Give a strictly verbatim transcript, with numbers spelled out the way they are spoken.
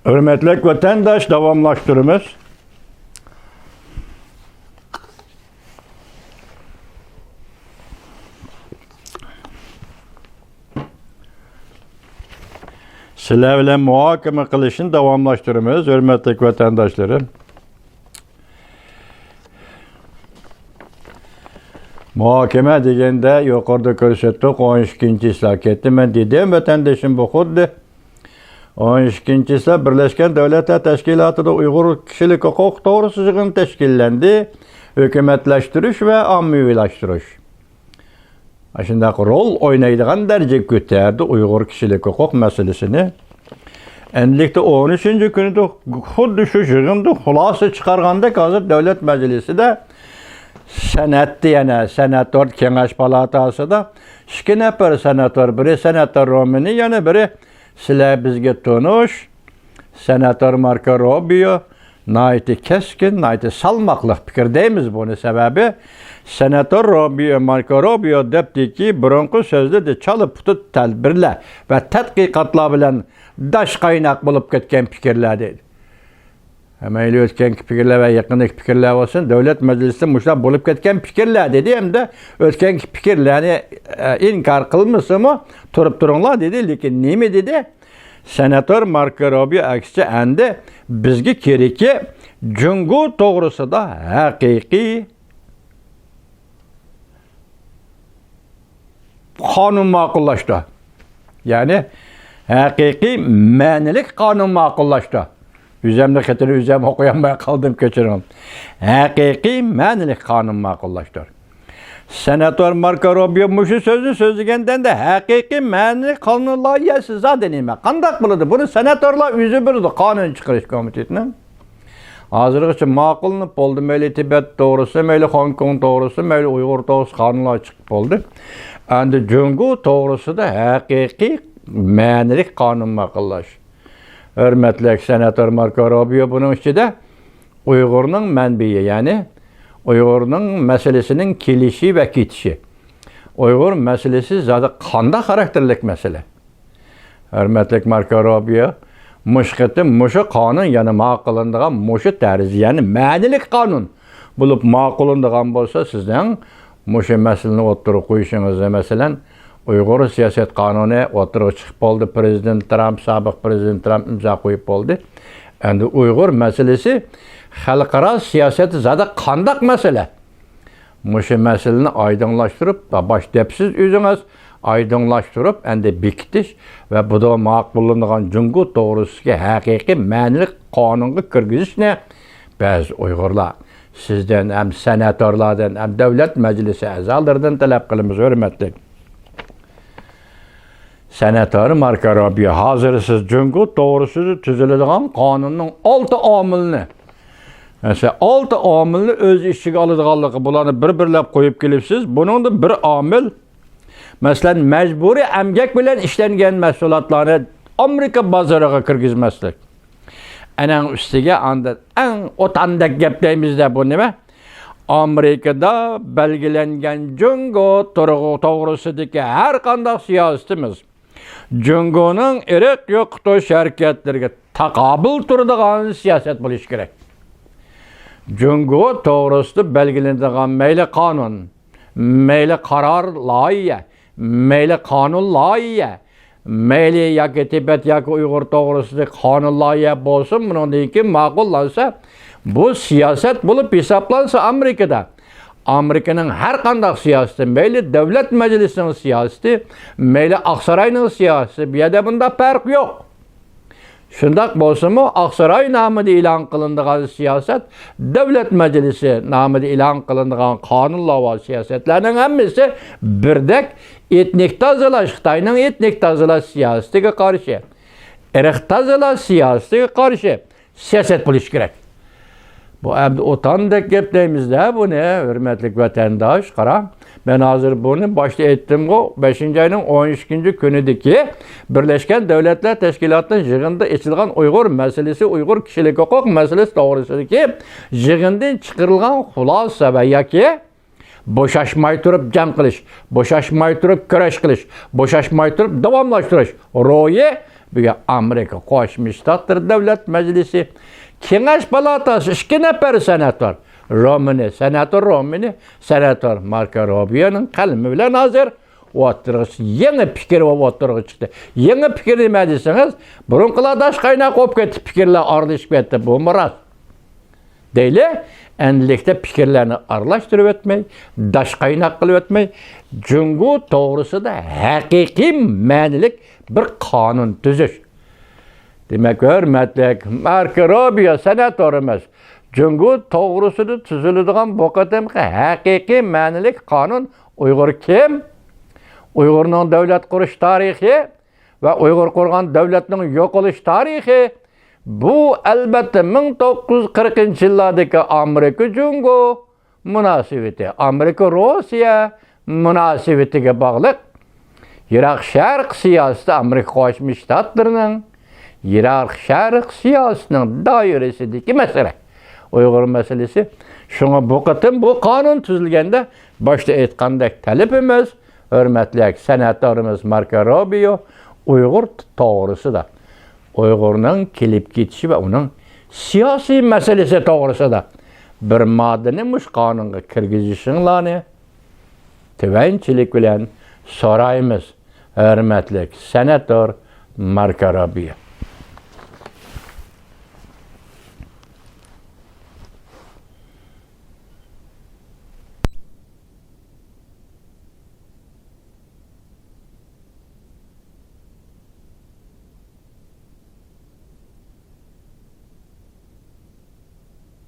ھۆرمەتلىك ۋەتەنداش، داۋاملاشتۇرىمىز. سىلەر بىلەن مۇھاكىمە قىلىشنى داۋاملاشتۇرىمىز، ھۆرمەتلىك ۋەتەنداشلىرىم. مۇھاكىمە دېگەندە يۇقىرىدا كۆرسەتتۇق، ئون ئىككىنچى چىسلا كەتتى. مەن دېدىم، ۋەتەندىشىم، بۇ خۇددى ئون ئىككىنچى چىسلا بىرلەشكەن دۆلەتلەر تەشكىلاتىدا ئۇيغۇر كىشىلىك ھوقۇق توغرىسىدا يىغىن تەشكىللەندى. ھۆكۈمەتلەشتۈرۈش ۋە ئاممىۋىلاشتۇرۇش. ئاشۇنداق رول ئوينايدىغان دەرىجىگە كۆتەردى ئۇيغۇر كىشىلىك ھوقۇق مەسىلىسىنى. ئەمدىلىكتە ئون ئۈچىنچى كۈنىدە خۇددى شۇ يىغىندا خۇلاسە چىقارغاندەك، ھازىر دۆلەت مەجلىسىدە سېناتتا، يەنە سېناتور كېڭەش پالاتاسىدا ئىككى نەپەر سېناتور، بىرى سېناتور رومىنى، يەنە بىرى سىلەر بىزگە تونۇش سېناتور ماركو روبىيو ناھايىتى كەسكىن، ناھايىتى سالماقلىق پىكىر دەيمىز بۇنى. سەۋەبى، سېناتور روبىيو، ماركو روبىيو دەپتىكى، بۇرۇنقى سۆزلىرىدە چالا پۇتى تەدبىرلەر ۋە تەتقىقاتلار بىلەن داش قايناق بولۇپ كەتكەن پىكىرلەر دەيدۇ. مەيلى ئۆتكەنكى پىكىرلەر ۋە يېقىندىكى پىكىرلەر بولسۇن، دۆلەت مەجلىسىدە مۇشۇنداق بولۇپ كەتكەن پىكىرلەر دېدى ھەمدە ئۆتكەنكى پىكىرلەرنى، ئە، ئىنكار قىلمىسىمۇ، تۇرۇپ تۇرۇڭلار دېدى. لېكىن نېمە دېدى؟ سېناتور ماركو روبىيو ئەكسىچە ئەندى بىزگە كېرىكى جۇڭگو توغرىسىدا ھەقىقىي قانۇن ماقۇللاشتۇر. يەنى ھەقىقىي مەنىلىك قانۇن ماقۇللاشتۇر. ئۆزەمنى خېتىنى ئۆزەم ئوقۇيالماي قالدىم، كەچۈرۈڭ. ھەقىقىي مەنىلىك قانۇن ماقۇللاشتۇر. سېناتور ماركو روبىيو مۇشۇ سۆزنى سۆزلىگەندە، ھەقىقىي مەنىلىك قانۇن لايىھەسى زادى نېمە؟ قانداق بولىدۇ؟ بۇنى سېناتورلار ئۆزى بىلىدۇ، قانۇن چىقىرىش كومىتېتىنىڭ. ھازىرغىچە ماقۇللىنىپ بولدى. مەيلى تىبەت توغرىسى، مەيلى خوڭكوڭ توغرىسى، مەيلى ئۇيغۇر توغرىسى قانۇنلار چىقىپ بولدى. ئەمدى جۇڭگو توغرىسىدا ھەقىقىي مەنىلىك قانۇن ماقۇللاش. ھۆرمەتلىك سېناتور ماركو روبىيو بۇنىڭ ئىچىدە ئۇيغۇرنىڭ مەنبىيى، يەنى ئۇيغۇرنىڭ مەسىلىسىنىڭ كېلىشى ۋە كېتىشى. ئۇيغۇر مەسىلىسى زادى قانداق خاراكتېرلىك مەسىلە؟ ھۆرمەتلىك ماركو روبىيو، مۇشۇ قېتىم مۇشۇ قانۇن يەنە ماقۇللىنىدىغان، مۇشۇ تەرز، يەنى مەنىلىك قانۇن بولۇپ ماقۇللىنىدىغان بولسا، سىزنىڭ مۇشۇ مەسىلىنى ئوتتۇرىغا قويۇشىڭىزنى، مەسىلەن، ئۇيغۇر سىياسەت قانۇنى ئوتتۇرىغا چىقىپ بولدى. پىرېزىدېنت ترامپ، سابىق پىرېزىدېنت ترامپ ئىمزا قويۇپ بولدى. ئەمدى ئۇيغۇر مەسىلىسى خەلقئارا سىياسەتتە زادى قانداق مەسىلە؟ مۇشۇ مەسىلىنى ئايدىڭلاشتۇرۇپ، باش دەپسىز ئۆزىڭىز ئايدىڭلاشتۇرۇپ، ئەمدى بېكىتىش ۋە بۇدا ماقۇللىنىدىغان جۇڭگو توغرىسىدىكى ھەقىقىي مەنىلىك قانۇنغا كىرگۈزۈشنى بەزى ئۇيغۇرلار سىزدىن ھەم سېناتورلاردىن ھەم دۆلەت مەجلىسى ئەزالىرىدىن تەلەپ قىلىمىز، ھۆرمەتلىك سېناتور ماركو روبىيو. ھازىر سىز جۇڭگو توغرىسىدا تۈزۈلىدىغان قانۇننىڭ ئالتە ئامىلىنى، مەسىلەن، ئالتە ئامىلنى ئۆز ئىچىگە ئالىدىغانلىقى، بۇلارنى بىر-بىرلەپ قويۇپ كېلىپسىز. بۇنىڭدا بىر ئامىل، مەسىلەن، مەجبۇرىي ئەمگەك بىلەن ئىشلەنگەن مەھسۇلاتلارنى ئامېرىكا بازىرىغا كىرگۈزمەسلىك. ئەنەڭ ئۈستىگە ئاندىن ئەڭ ئوتاندەك گەپ دەيمىز-دە، بۇ نېمە؟ ئامېرىكىدا بەلگىلەنگەن جۇڭگو تۇرغۇ توغرىسىدىكى ھەر قانداق سىياسىتىمىز جۇڭگونىڭ ئىرق يوقىتىش ھەرىكەتلىرىگە تاقابىل تۇرىدىغان سىياسەت بولۇشى كېرەك. جۇڭگو توغرىسىدا بەلگىلىنىدىغان مەيلى قانۇن، مەيلى قارار لايىھە، مەيلى قانۇن لايىھە، مەيلى ياكى تىبەت ياكى ئۇيغۇر توغرىسىدىكى قانۇن لايىھە بولسۇن، بۇنىڭدىن كېيىن ماقۇللانسا، بۇ سىياسەت بولۇپ ھېسابلانسا ئامېرىكىدا، ئامېرىكىنىڭ ھەر قانداق سىياسىتى، مەيلى دۆلەت مەجلىسىنىڭ سىياسىتى، مەيلى ئاقساراينىڭ سىياسىتى، بۇ يەردە بۇنداق پەرق يوق. شۇنداق بولسىمۇ، ئاقساراي نامىدا ئېلان قىلىنىدىغان سىياسەت، دۆلەت مەجلىسى نامىدا ئېلان قىلىنىدىغان قانۇن لاۋا سىياسەتلەرنىڭ ھەممىسى بىردەك ئېتنىك تازىلاش، خىتاينىڭ ئېتنىك تازىلاش سىياسىتىگە قارشى، ئىرق تازىلاش سىياسىتىگە قارشى سىياسەت بولۇشى كېرەك. بۇ ئەمدى ئوتاندەك گەپ دەيمىز-دە بۇنى، ھۆرمەتلىك ۋەتەنداش. قاراڭ، مەن ھازىر بۇنى باشتا ئېيتتىمغۇ، بەشىنچى ئاينىڭ ئون ئىككىنچى كۈنىدىكى بىرلەشكەن دۆلەتلەر تەشكىلاتىنىڭ يىغىنىدا ئېچىلغان ئۇيغۇر مەسىلىسى، ئۇيغۇر كىشىلىك ھوقۇق مەسىلىسى توغرىسىدىكى يىغىندىن چىقىرىلغان خۇلاسە ۋە ياكى بوشاشماي تۇرۇپ جەڭ قىلىش، بوشاشماي تۇرۇپ كۈرەش قىلىش، بوشاشماي تۇرۇپ داۋاملاشتۇرۇش روھى بۈگۈن ئامېرىكا قوشما شتاتلىرى دۆلەت مەجلىسى، كېڭەش پالاتاسى، ئىككى نەپەر سېناتور، رومنى، سېناتور رومنى، سېناتور ماركو روبىيونىڭ قەلىمى بىلەن ھازىر ئوتتۇرىغا يېڭى پىكىر ئوتتۇرىغا چىقتى. يېڭى پىكىر نېمە دېسىڭىز، بۇرۇنقىلار داش قايناق بولۇپ كەتتى، پىكىرلەر ئارىلىشىپ كەتتى، بۇمۇ راست. دەيلى، ئەمدىلىكتە پىكىرلەرنى ئارىلاشتۇرۇپ ئۆتمەي، داش قايناق قىلىپ ئۆتمەي، جۇڭگو توغرىسىدا ھەقىقىي مەنىلىك بىر قانۇن تۈزۈش. دېمەك، ھۆرمەتلىك ماركو روبىيو سېناتورىمىز، جۇڭگو توغرىسىدا تۈزۈلىدىغان بۇ قېتىمقى ھەقىقىي مەنىلىك قانۇن ئۇيغۇر كىم؟ ئۇيغۇرنىڭ دۆلەت قۇرۇش تارىخى ۋە ئۇيغۇر قۇرغان دۆلەتنىڭ يوقىلىش تارىخى، بۇ، ئەلۋەتتە، مىڭ توققۇز يۈز قىرىقىنچى يىللاردىكى ئامېرىكا جۇڭگو مۇناسىۋىتى، ئامېرىكا روسىيە مۇناسىۋىتىگە باغلىق. يىراق شەرق سىياسىتى ئامېرىكا قوشما شتاتلىرىنىڭ يىراق شەرق سىياسىتىنىڭ دائىرىسىدىكى مەسىلە. ئۇيغۇر مەسىلىسى. شۇڭا بۇ قېتىم بۇ قانۇن تۈزۈلگەندە، باشتا ئېيتقاندەك، تەلىپىمىز، ھۆرمەتلىك سېناتورىمىز ماركو روبىيو ئۇيغۇر توغرىسىدا، ئۇيغۇرنىڭ كېلىپ كېتىشى ۋە ئۇنىڭ سىياسىي مەسىلىسى توغرىسىدا بىر ماددىنى مۇشۇ قانۇنغا كىرگۈزۈشۈڭلارنى تۆۋەنچىلىك بىلەن سورايمىز، ھۆرمەتلىك سېناتور ماركو روبىيو.